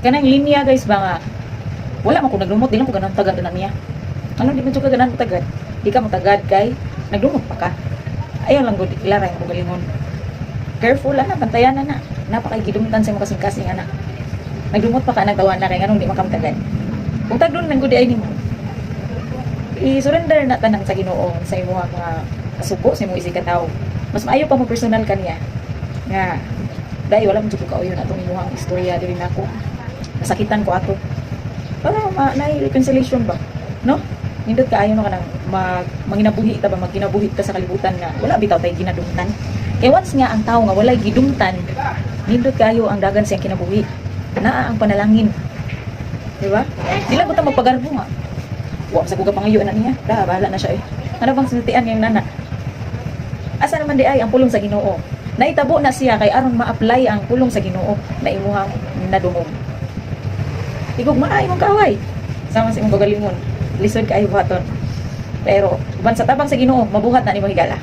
Kanang linya, guys, ba nga wala man ko naglumot, di lang ko ganang tagad na niya. Ano, di man jud ka ganahan tagad? Di ka mo tagad kay naglumot pa ka. Ayaw lang gud ilara yung kaugalingon. Careful ana, bantayan na na. Napakay gidumtan sa imong kasing-kasing ana. Naglumot pa ka, nagtawa na kay nganong di man ka matagad. Kung tagdon man gud ay nimo, i-surrender na tanan sa Ginoo sa imong mga kasuko, sa imong isig ka tawo. Mas maayo pa mo personal kaniya. Nga dai wala mo jud ko kauyon atong imuhang istorya diri nako. Nasakitan ko ato. Para ma na reconciliation ba? No? Nindot kaayo no, kanang mag manginabuhi ta ba, magkinabuhi ta sa kalibutan nga wala bitaw tay ginadumtan. Kay once nga ang tawo nga walay gidumtan, nindot kaayo ang dagan siyang kinabuhi. Naa ang panalangin. Di ba? Di lang ko ta magpagarbo nga. Wa sa ko pangayo na niya. Da, bahala na siya eh. Ano bang sinutian ngayong nana? Asa naman di ay ang pulong sa Ginoo? Naitabo na siya kay aron ma-apply ang pulong sa Ginoo na imuhang nadungog. Igugmaa imong kaaway. Sama sa imong kaugalingon. Lisod kaayo buhaton. Pero uban sa tabang sa Ginoo, mabuhat na nimo higala.